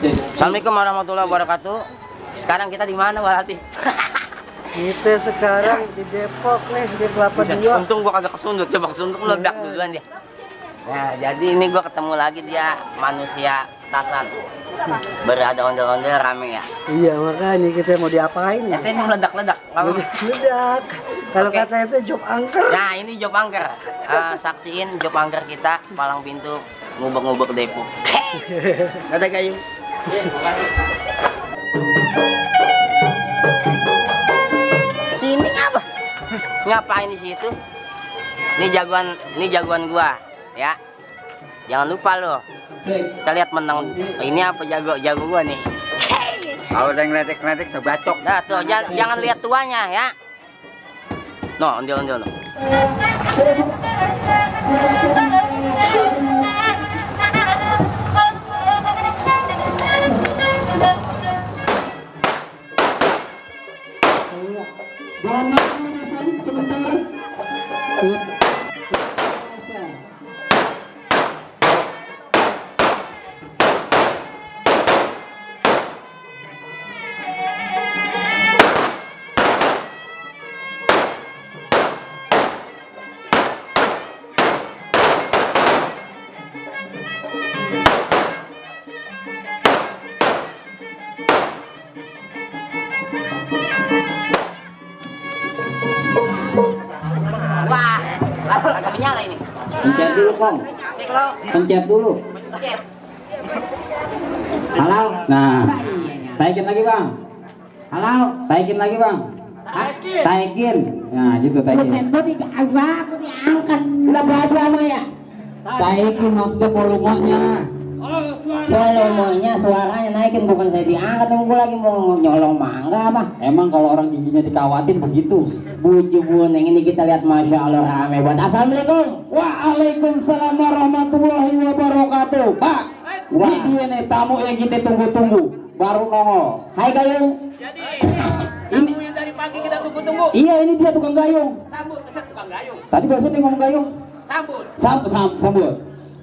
Assalamualaikum warahmatullahi wabarakatuh. Sekarang kita di mana, Walati? Kita sekarang di Depok nih, di Kelapa Dua. Untung gua kagak kesundut, coba kesundut meledak duluan dia. Nah, jadi ini gua ketemu lagi dia manusia tasan. Berada ondel-ondel rame ya. Iya, makanya kita mau diapain ya? Ini meledak-ledak. Meledak. Kalau Oke. kata itu job angker. Nah, ini job angker. Saksiin job angker kita palang pintu ngubek-ngubek Depok. Ada kayu. Sini apa? Ngapain di situ? Ini jagoan gua, ya. Jangan lupa lo. Kita lihat menang. Ini apa jago gua nih. Kalau udah ngeletek-ngeletek sebacok. Nah, tuh jangan lihat tuanya ya. No, ondel-ondel no. Sebentar. Wah, agak menyala ini. Pencet dulu, Kong. Cek lo. Pencet dulu. Cek. Halo. Nah, taikin lagi, Bang. Halo, taikin lagi, Bang. Taikin. Nah, gitu taikin. Mesin gua diangkat, gua diangkat. Udah berapa lama ya? Taikin maksudnya volumenya. Volumenya, suaranya naikin, bukan saya diangkat. Emang gua lagi mau nyolong mangga apa? Emang kalau orang giginya dikawatin begitu. Buju buneng ini kita lihat, masya Allah rame buat. Assalamualaikum. Waalaikumsalam warahmatullahi wabarakatuh. Pak, Wah. ini dia nih tamu yang kita tunggu-tunggu. Baru nongol. Hai Gayung. Ini yang dari pagi kita tunggu-tunggu. Iya, ini dia tukang gayung. Sambut, keset tukang gayung. Tadi barusan dia ngomong gayung. Sambut. Sambut.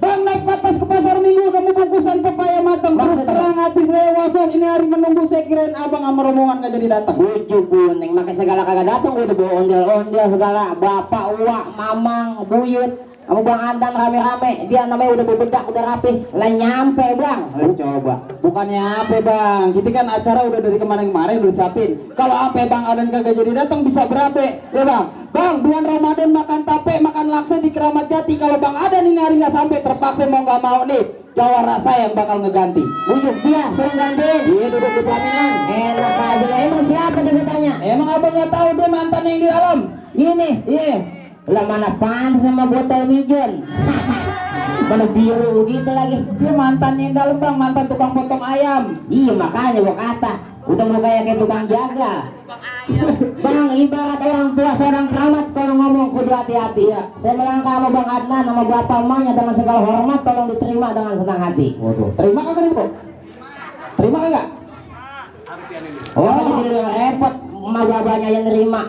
Bang, naik patas ke pasar minggu, nemu bungkusan pepaya matang. Terus terang hati saya was-was, ini hari menunggu, saya kirain abang sama rombongan gak jadi datang. Buju buneng, makai segala kagak datang. Udah bawa ondel-ondel segala. Bapak, uak, mamang, buyut. Kamu Bang Andan rame-rame, dia namanya udah bebedak, udah rapi. Lah nyampe Bang, lah coba. Bukannya apa bang, kita kan acara udah dari kemarin-kemarin udah siapin. Kalau apa bang Adan kagak jadi datang bisa berapa ya bang? Bang, bulan Ramadan makan tape, makan laksa di Keramat Jati. Kalau bang Adan ini hari nggak sampai, terpaksa mau nggak mau nih, jawara saya yang bakal ngeganti. Bujuk dia, suruh gantiin. Iya, duduk di pelaminan. Enak aja, emang siapa dia tanya? Emang abang nggak tahu dia mantan yang di dalam? Gini, Iya. lah mana pantas sama botol mijon. Mana biru gitu lagi. Dia mantan yang dalam bang, mantan tukang potong ayam. Iya makanya gua kata, udah mau kayak tukang jaga. Bang, ibarat orang tua seorang keramat, kalau ngomong kudu hati-hati ya. Saya melangkah sama Bang Adnan sama bapak emaknya dengan segala hormat, tolong diterima dengan senang hati. Waduh, terima kagak nih bro? Terima kagak? Oh, jadi yang repot, emak babanya yang nerima.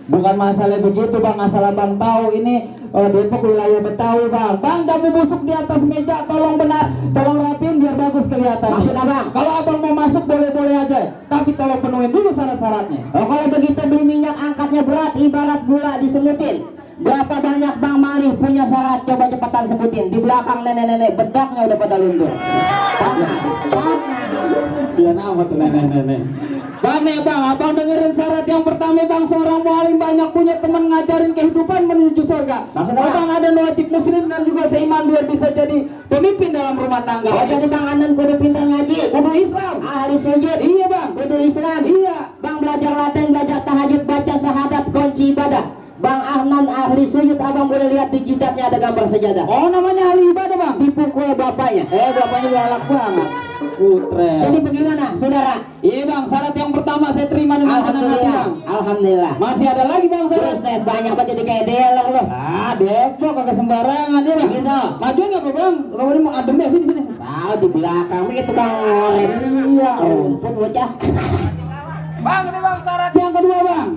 Bukan masalah begitu bang, asal abang tahu ini Depok wilayah Betawi bang. Bang, jamu busuk di atas meja, tolong rapiin biar bagus kelihatan. Maksud abang? Kalau abang mau masuk boleh-boleh aja, tapi tolong penuhin dulu syarat-syaratnya. Oh, kalau begitu beli minyak angkatnya berat, ibarat gula disemutin. Berapa banyak Bang Malih punya syarat, coba cepetan sebutin. Di belakang nenek-nenek bedaknya udah pada luntur. Panas. Sian amat tuh nenek-nenek. Bang nih bang, abang dengerin syarat yang pertama bang, seorang mualim banyak punya teman ngajarin kehidupan menuju surga. Maksudnya apa? Abang ada wajib muslim dan juga seiman biar bisa jadi pemimpin dalam rumah tangga. Oh, jadi Bang Andan kudu pintar ngaji, Kudu Islam. ahli sujud. Iya bang. Kudu Islam. Iya. Bang belajar Latin, belajar tahajud, baca syahadat, kunci ibadah. Bang Ahnan ahli sujud, abang boleh lihat di jidatnya ada gambar sejadah. Oh namanya ahli ibadah bang. Dipukul bapaknya. Bapaknya galak banget. Putre. Jadi bagaimana, saudara? Iya bang, syarat yang pertama saya terima dengan senang hati Alhamdulillah. bang. Alhamdulillah. Masih ada lagi bang syarat. Buset, banyak banget jadi kayak dealer loh. Ah, Depok kagak sembarangan ya bang. Gitu. Maju nggak apa bang? Kalau ini mau adem ya sini. Tahu di belakang begitu Bang ngorek. Iya. Rumput bocah. Bang, ini bang syarat. Yang kedua bang,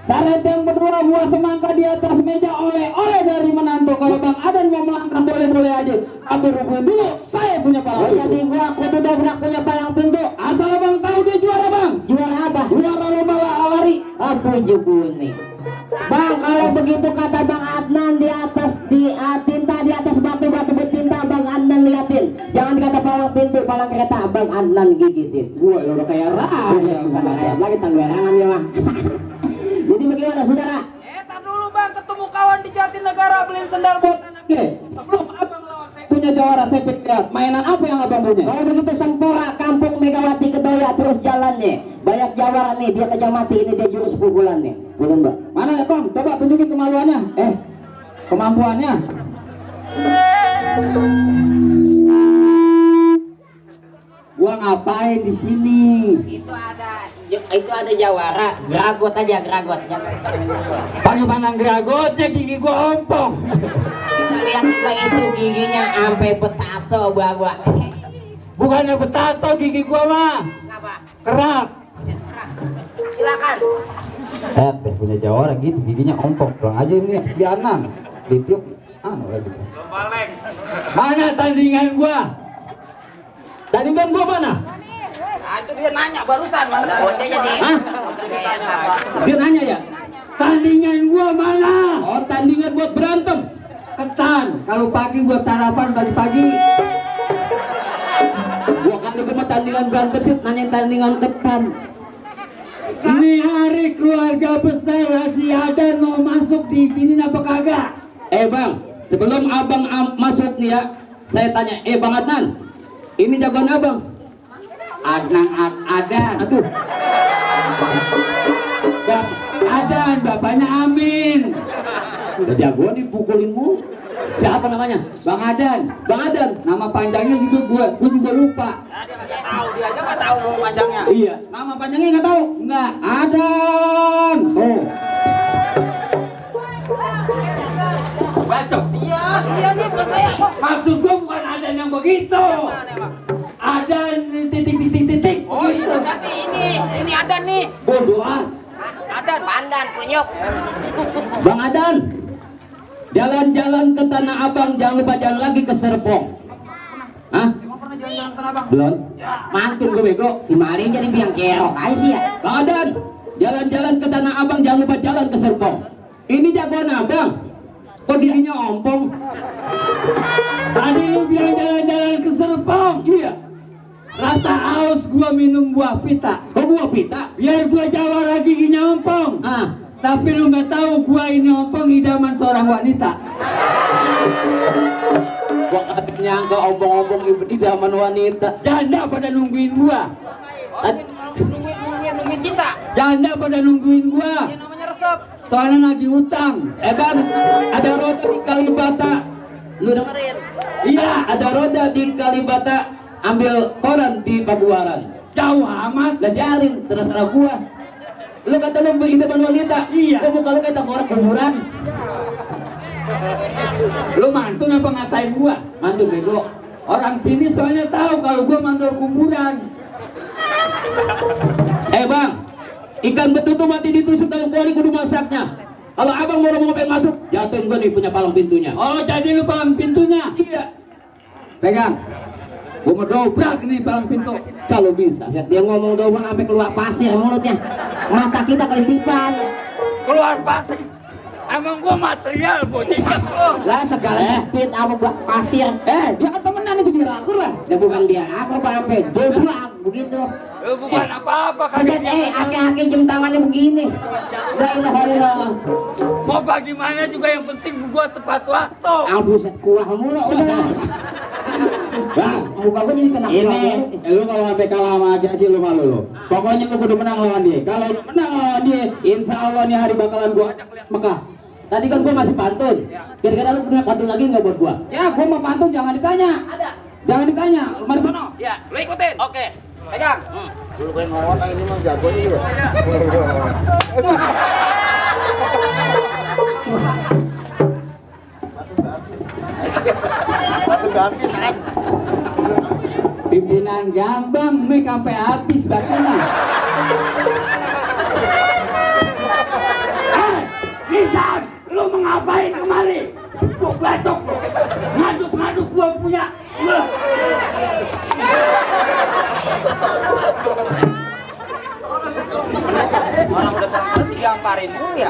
Saret yang kedua, buah semangka di atas meja oleh dari menantu. Kalau Bang Adan mau melangkah boleh-boleh aja. Tapi rubuhin dulu, saya punya palang pintu. Jadi gua kudu dobrak punya palang pintu. Asal Bang tahu dia juara Bang. Juara apa? Juara lomba lari. Apa jebuni? Bang, kalau begitu kata Bang Adnan di atas tinta di atas batu-batu bertinta Bang Adnan liatin. Jangan kata palang pintu, palang kereta Bang Adnan gigitin. Wah, lo udah kayak raja. Bukan kayak lagi tanggarangan ya Bang. Jadi bagaimana saudara? Tar dulu Bang, ketemu kawan di Jatinegara beliin sendal buat anak. Oke, Sebelum Abang lawan saya. punya jawara sepik lihat. Mainan apa yang Abang punya? Kalau begitu Sempora, Kampung Megawati Kedoya terus jalannya. Banyak jawara nih, dia kejam mati ini dia jurus pukulan nih. Pukulan Mbak. Mana ya Kong? Coba tunjukin kemaluannya. Kemampuannya. Gua ngapain di sini? Itu ada jawara, geragot aja geragot. Bagaimana geragotnya gigi gua ompong. Kita lihat juga itu giginya sampai petato buah-buah. Bukannya betato gigi gua mah. Kenapa? Kerak. Silakan. Punya jawara gitu giginya ompong. Pulang aja ini si Anang. Ditiup lagi. Mana tandingan gua? Tandingan gua mana? Nah, itu dia nanya barusan mana. Bocahnya nih. Hah? Dia nanya ya? Tandingan gua mana? Oh, tandingan buat berantem. Ketan. Kalau pagi buat sarapan pagi-pagi. Gua kan lebih mah tandingan berantem sih, nanya tandingan ketan. Ini hari keluarga besar si Adan mau masuk diizinin apa kagak? Bang, sebelum abang masuk nih ya, saya tanya, Bang Adnan, ini jagoan abang? Adan. Aduh, Adan, bapaknya Amin. udah jagoan dipukulinmu. Siapa namanya? Bang Adan. Bang Adnan. Nama panjangnya juga gua juga lupa. Nah, dia nggak tahu, dia aja nggak tahu nama panjangnya. Iya, nama panjangnya nggak tahu. Enggak, Adan. Oh. Bacok. Iya, dia nih bukan saya kok. Maksud gua bukan Adan yang begitu. Mana emang? Adan titik. Oh, itu berarti ini ada nih. Bodoh ah. Ada Pandan kunyuk. Bang Adnan, jalan-jalan ke Tanah Abang, jangan lupa jalan lagi ke Serpong. Hah? Emang pernah jalan-jalan ke Tanah Abang? Belum? Mantun gue bego. Si Mari jadi biang kerok aja sih ya. Bang Adnan, jalan-jalan ke Tanah Abang, jangan lupa jalan ke Serpong. Ini jagoan abang. Kok giginya ompong? Tadi lu bilang jalan-jalan ke Serpong. Iya. Rasa haus gua minum buah pita. Kok buah pita? Biar gua jawara giginya ompong. Ah, Tapi lu nggak tahu gua ini ompong idaman seorang wanita. gua kagak nyangka ompong-ompong idaman wanita. Janda pada nungguin gua. Nungguin cinta. Janda pada nungguin gua. Dia namanya resep. Soalnya lagi utang. Bang, ada roda di Kalibata. Lu dengerin? Iya, ada roda di Kalibata. Ambil koran di Pabuaran. Jauh amat. Ngajarin, terserah gua. Lu kata lu idaman wanita. Iya. Kok muka lu kayak orang kuburan? Lu mantun apa ngatain gua? Mantu bego. Orang sini soalnya tahu kalau gua mandor kuburan. Bang, ikan betutu mati ditusuk dalam kuali kudu masaknya. Kalau abang mau pengen masuk, jatuhin gua nih punya palang pintunya. Oh, jadi lu palang pintunya? Iya. Pegang. Gua mau dobrak nih palang pintu. Kalau bisa. Lihat dia ngomong doang sampai keluar pasir mulutnya. Mata kita kelimpipan. Keluar pasir. Emang gua material bocah. Lah segala sempit sama buah pasir. Dia kan temenan itu biar akur lah. Ya bukan dia apa sampai dobrak begitu. Bukan apa-apa Buset, aki-aki jam tangannya begini. La ilaha illallah. Mau bagaimana juga yang penting gua tepat waktu. Buset kuah mulu udah. Bang, Muka gua jadi kena ini lu kalau sampai kalah sama Aki lu malu lu. Pokoknya lu kudu menang lawan dia. Kalau menang lawan dia, insya Allah nih hari bakalan gua Mekah. Tadi kan gua masih pantun. Kira-kira lu punya pantun lagi nggak buat gua? Ya, gua mau pantun jangan ditanya. Ada. Jangan ditanya. Mari Sono, ya, lu ikutin. Oke. Pegang. Dulu kayak ngawat ini mah jago juga. Batu habis. pimpinan gambang nih sampai habis batunya. Isan, lu mengapain kemari? Gua bacok lu. Ngaduk-ngaduk gua punya. Orang udah sampai digamparin lu ya.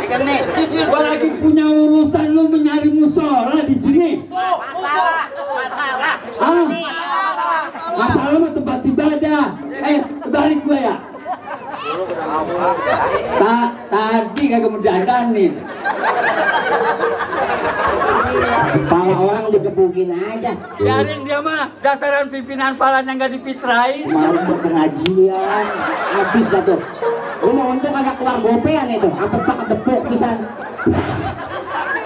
Gua lagi punya urusan, lu menyari musola di sini. Masalah. Ah, masalah mah tempat ibadah. Balik gua ya. Tadi kagak mau dandanin. Pala orang digebukin aja. Biarin dia mah, dasaran pimpinan palanya nggak dipitrain. Kemarin buat pengajian, habis dah tuh. Lu mau untung kagak keluar gopean itu, sampai pakai tepuk pisan.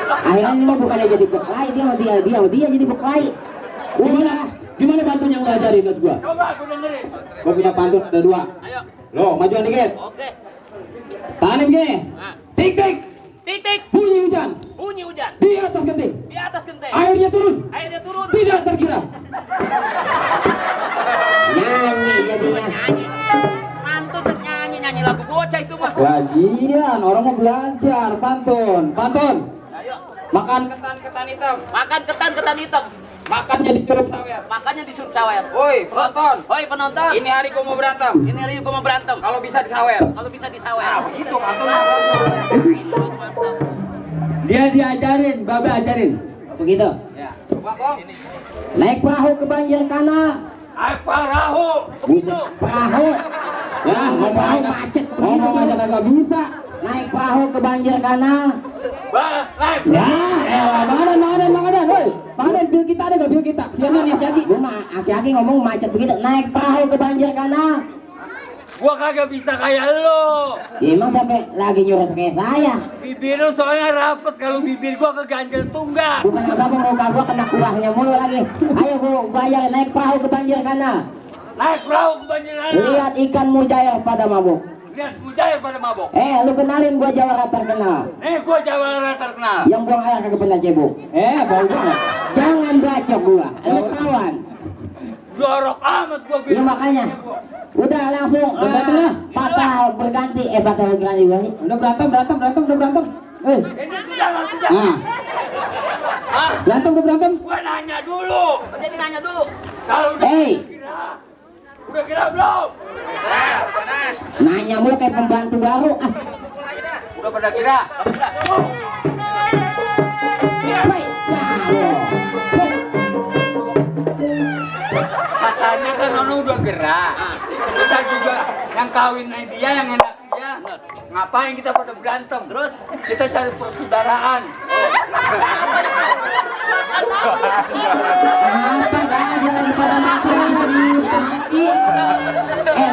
Akhirnya ini mah bukannya jadi berkelahi, dia jadi berkelahi. Gimana pantun yang lo ajarin buat gua? Coba aku dengerin. Gua punya pantun ada 2. Ayo. Lo majuan dikit. Oke. Tangannya begini. Tik tik. Titik. Bunyi hujan. Bunyi hujan. Di atas genting. Di atas genteng. Airnya turun. Airnya turun. Tidak terkira. Nyanyi jadinya. Nyanyi. Mantun nyanyi lagu bocah itu mah. Lagian orang mau belajar pantun. Pantun. Ayo. Makan Ketan hitam. Makan ketan hitam. makannya di curug sawer. Makannya di sawer. Woi, penonton. Hoi penonton. Ini hari gua mau berantem. Ini hari gua mau berantem. Kalau bisa disawer. Kalau bisa disawer. Nah, begitu pantun. Dia diajarin, Babe ajarin. Begitu. Ya. Coba, Bang. Naik perahu ke banjir kanal. Ayo perahu. Buset, perahu. Ya, mau perahu macet. Ngomong aja kagak bisa. Naik perahu ke banjir kanal. Naik. Ya, elah, makanan, woi. Makanan bil kita ada gak bil kita? Siapa nih aki-aki? Gua mah aki-aki ngomong macet begitu. Naik perahu ke banjir kanal. Gua kagak bisa kayak lo. Ya, emang sampai lagi nyuruh kayak saya. Bibir lu soalnya rapet, kalau bibir gua keganjel tunggal. Bukan apa-apa, muka gua kena kuahnya mulu lagi. Ayo gua bayarin naik perahu ke banjir kanal. Naik perahu ke banjiran. Lihat ikan mujair pada mabuk. Lihat mujair pada mabok. Lu kenalin gua jawara terkenal. Nih gua jawara terkenal. Yang buang air kagak pernah cebok. Bau banget. Jangan bacok gua. Lu kawan. Jorok amat gua Ya bilang. makanya. Udah langsung patah berganti gua sih. Udah berantem. Ini sudah. Ah, Ah, berantem. gua nanya dulu. Jadi nanya dulu. Kalau udah udah kira belum? Nanya mulu kayak pembantu baru. Udah pada kira. Baik, Katanya kan Nono udah gerak. Kita juga yang kawin dia, yang enak dia. Ngapain kita pada berantem? Terus kita cari persaudaraan. apa dah dia lagi pada masalah lagi kaki.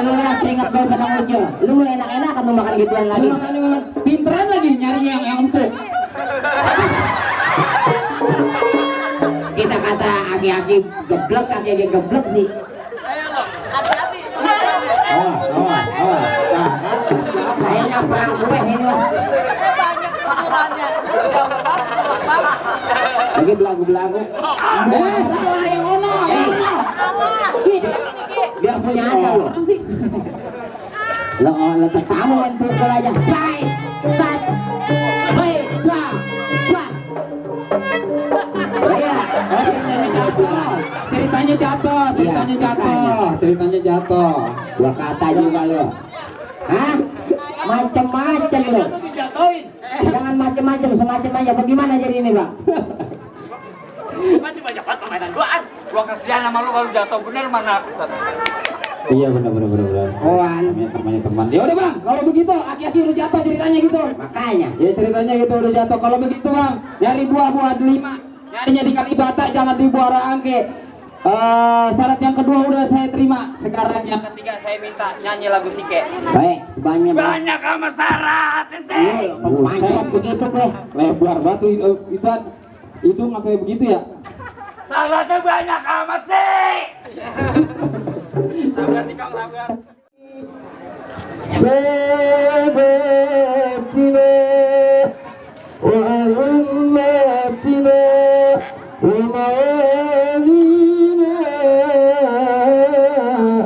Lu lihat keringat gua pada muncul. Lu mulai enak-enakan lu makan gituan lagi. Makan. Pinteran lagi nyari yang empuk. Kita kata aki-aki geblek sih. Hati-hati. Kayaknya perang gue ini mah. Banyak keturunan. Lagi belagu-belagu. Salah yang ono. Biar punya aja lo. Lo letak kamu main pukul aja. Baik, sat, baik, dua. Iya, Ceritanya jatuh. Gua kata juga lo. Hah? Macem-macem lo. Jangan macem-macem, semacam aja. Bagaimana jadi ini, Bang? Masih banyak banget permainan duaan. Gua kasihan sama lu kalau jatuh bener mana. Iya benar. Kawan. Namanya teman. Ya udah bang, kalau begitu aki-aki udah jatuh ceritanya gitu. Makanya. Ya ceritanya gitu udah jatuh. Kalau begitu bang, nyari buah-buah delima. Nyarinya di Kalibata, jangan di Buah Rangke. Syarat yang kedua udah saya terima. Sekarang yang Ketiga saya minta nyanyi lagu Sike. Baik, sebanyak Banyak sama syarat ente. pancot begitu gue. lebar batu itu ngapain begitu ya? Syaratnya banyak amat sih. Sabar nih Kang, sabar. سادتنا وأئمتنا وموالينا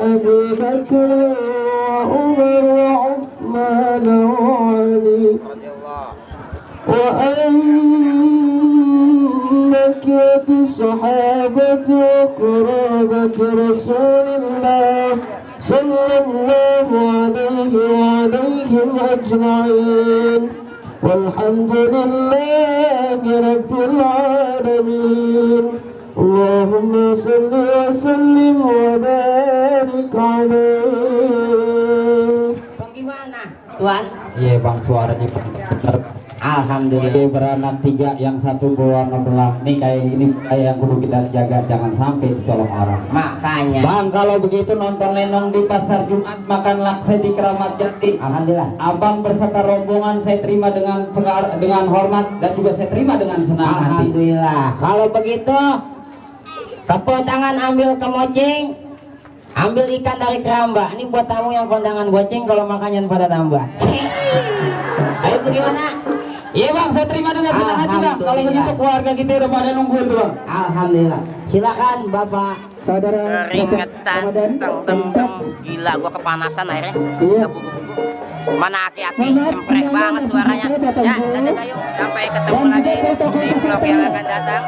أبي بكر وعمر وعثمان وعلي وأنك صحابة وقرابة رسول الله صلى الله عليه وعليهم أجمعين والحمد لله رب العالمين اللهم صل وسلم وبارك عليه. Bagaimana Tuan? Iya bang, suaranya benar. Alhamdulillah. Beranak 3, yang satu bawa ngebelang. Nih kayak ini kayak yang kudu kita jaga, jangan sampai dicolong orang. Makanya Bang, kalau begitu nonton lenong di pasar Jumat, makan laksa di Keramat Jati. Alhamdulillah. Abang berserta rombongan saya terima dengan hormat dan juga saya terima dengan senang hati. Alhamdulillah. Kalau begitu, tepuk tangan ambil kemoceng, ambil ikan dari keramba. Ini buat tamu yang kondangan boceng kalau makannya pada tambah. Ayo bagaimana? Iya bang, saya terima dengan senang hati bang. Kalau begitu keluarga kita udah pada nungguin tuh bang. Alhamdulillah. Silakan Bapak. Saudara Keringetan, gila gua kepanasan akhirnya. Iya. Bubu-bubu. Mana aki-aki, cempreng banget suaranya. Ya, dadah yuk, sampai ketemu lagi di vlog yang akan datang.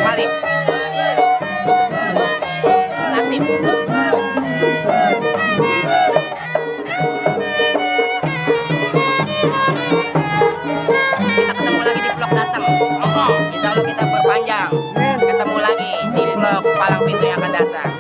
Balik. Latif. Kita ketemu lagi di vlog datang. Insya Allah kita perpanjang. Ketemu lagi di vlog palang pintu yang akan datang.